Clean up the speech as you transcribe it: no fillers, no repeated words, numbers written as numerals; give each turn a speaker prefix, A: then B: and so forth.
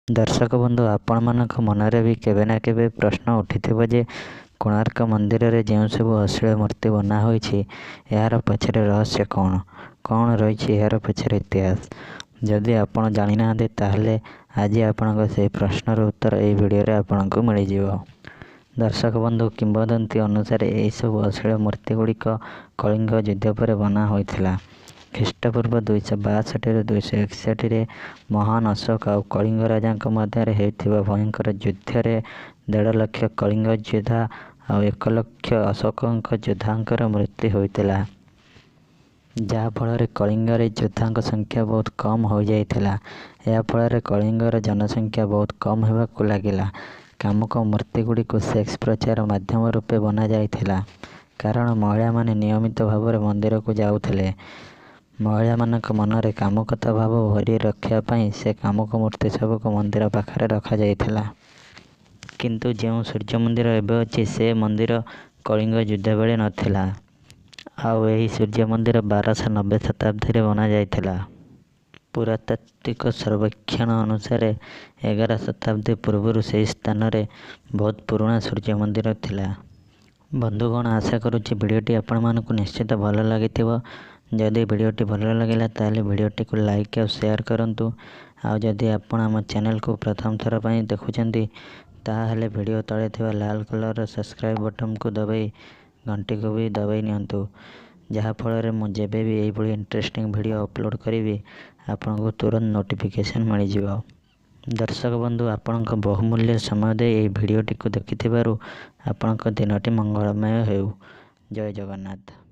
A: ଦର୍ଶକ ବନ୍ଧୁ, ଆପଣମାନଙ୍କ ମନରେ ବି କେବେ ନା କେବେ ପ୍ରଶ୍ନ ଉଠିଥିବ ଯେ କୋଣାର୍କ ମନ୍ଦିରରେ ଯେଉଁ ସବୁ ଅଶ୍ଳୀଳ ମୂର୍ତ୍ତି ବନା ହୋଇଛି, ଏହାର ପଛରେ ରହସ୍ୟ କ'ଣ? କ'ଣ ରହିଛି ଏହାର ପଛରେ ଇତିହାସ? ଯଦି ଆପଣ ଜାଣିନାହାନ୍ତି, ତାହେଲେ ଆଜି ଆପଣଙ୍କ ସେହି ପ୍ରଶ୍ନର ଉତ୍ତର ଏହି ଭିଡ଼ିଓରେ ଆପଣଙ୍କୁ ମିଳିଯିବ। ଦର୍ଶକ ବନ୍ଧୁ, କିମ୍ବଦନ୍ତୀ ଅନୁସାରେ ଏହିସବୁ ଅଶ୍ଳୀଳ ମୂର୍ତ୍ତିଗୁଡ଼ିକ କଳିଙ୍ଗ ଯୁଦ୍ଧ ପରେ ବନା ହୋଇଥିଲା। ଖ୍ରୀଷ୍ଟପୂର୍ବ 262ରୁ 261ରେ ମହାନ ଅଶୋକ ଆଉ କଳିଙ୍ଗ ରାଜାଙ୍କ ମଧ୍ୟରେ ହେଉଥିବା ଭୟଙ୍କର ଯୁଦ୍ଧରେ 1.5 ଲକ୍ଷ କଳିଙ୍ଗ ଯୋଦ୍ଧା ଆଉ 1 ଲକ୍ଷ ଅଶୋକଙ୍କ ଯୋଦ୍ଧାଙ୍କର ମୃତ୍ୟୁ ହୋଇଥିଲା। ଯାହାଫଳରେ କଳିଙ୍ଗରେ ଯୋଦ୍ଧାଙ୍କ ସଂଖ୍ୟା ବହୁତ କମ୍ ହୋଇଯାଇଥିଲା। ଏହା ଫଳରେ କଳିଙ୍ଗର ଜନସଂଖ୍ୟା ବହୁତ କମ୍ ହେବାକୁ ଲାଗିଲା। କାମୁକ ମୂର୍ତ୍ତିଗୁଡ଼ିକୁ ସେକ୍ସ ପ୍ରଚାର ମାଧ୍ୟମ ରୂପେ ବନାଯାଇଥିଲା। କାରଣ ମହିଳାମାନେ ନିୟମିତ ଭାବରେ ମନ୍ଦିରକୁ ଯାଉଥିଲେ। ମହିଳାମାନଙ୍କ ମନରେ କାମୁକତା ଭାବ ଭରି ରଖିବା ପାଇଁ ସେ କାମୁକ ମୂର୍ତ୍ତି ସବୁକୁ ମନ୍ଦିର ପାଖରେ ରଖାଯାଇଥିଲା। କିନ୍ତୁ ଯେଉଁ ସୂର୍ଯ୍ୟ ମନ୍ଦିର ଏବେ ଅଛି, ସେ ମନ୍ଦିର କଳିଙ୍ଗ ଯୁଦ୍ଧ ବେଳେ ନଥିଲା। ଆଉ ଏହି ସୂର୍ଯ୍ୟ ମନ୍ଦିର 1290 ଶତାବ୍ଦୀରେ ବନାଯାଇଥିଲା। ପୁରାତାତ୍ତ୍ୱିକ ସର୍ବେକ୍ଷଣ ଅନୁସାରେ 11 ଶତାବ୍ଦୀ ପୂର୍ବରୁ ସେହି ସ୍ଥାନରେ ବହୁତ ପୁରୁଣା ସୂର୍ଯ୍ୟ ମନ୍ଦିର ଥିଲା। ବନ୍ଧୁଗଣ, ଆଶା କରୁଛି ଭିଡ଼ିଓଟି ଆପଣମାନଙ୍କୁ ନିଶ୍ଚିତ ଭଲ ଲାଗିଥିବ। ଯଦି ଭିଡ଼ିଓଟି ଭଲ ଲାଗିଲା, ତାହେଲେ ଭିଡ଼ିଓଟିକୁ ଲାଇକ୍ ଆଉ ସେୟାର କରନ୍ତୁ। ଆଉ ଯଦି ଆପଣ ଆମ ଚ୍ୟାନେଲକୁ ପ୍ରଥମ ଥର ପାଇଁ ଦେଖୁଛନ୍ତି, ତାହେଲେ ଭିଡ଼ିଓ ତଳେ ଥିବା ଲାଲ କଲର୍ର ସବସ୍କ୍ରାଇବ୍ ବଟନ୍କୁ ଦବାଇ ଘଣ୍ଟିକୁ ବି ଦବାଇ ନିଅନ୍ତୁ, ଯାହାଫଳରେ ମୁଁ ଯେବେ ବି ଏଇଭଳି ଇଣ୍ଟରେଷ୍ଟିଂ ଭିଡ଼ିଓ ଅପଲୋଡ଼ କରିବି, ଆପଣଙ୍କୁ ତୁରନ୍ତ ନୋଟିଫିକେସନ୍ ମିଳିଯିବ। ଦର୍ଶକ ବନ୍ଧୁ, ଆପଣଙ୍କ ବହୁମୂଲ୍ୟ ସମୟ ଦେଇ ଏହି ଭିଡ଼ିଓଟିକୁ ଦେଖିଥିବାରୁ ଆପଣଙ୍କ ଦିନଟି ମଙ୍ଗଳମୟ ହେଉ। ଜୟ ଜଗନ୍ନାଥ।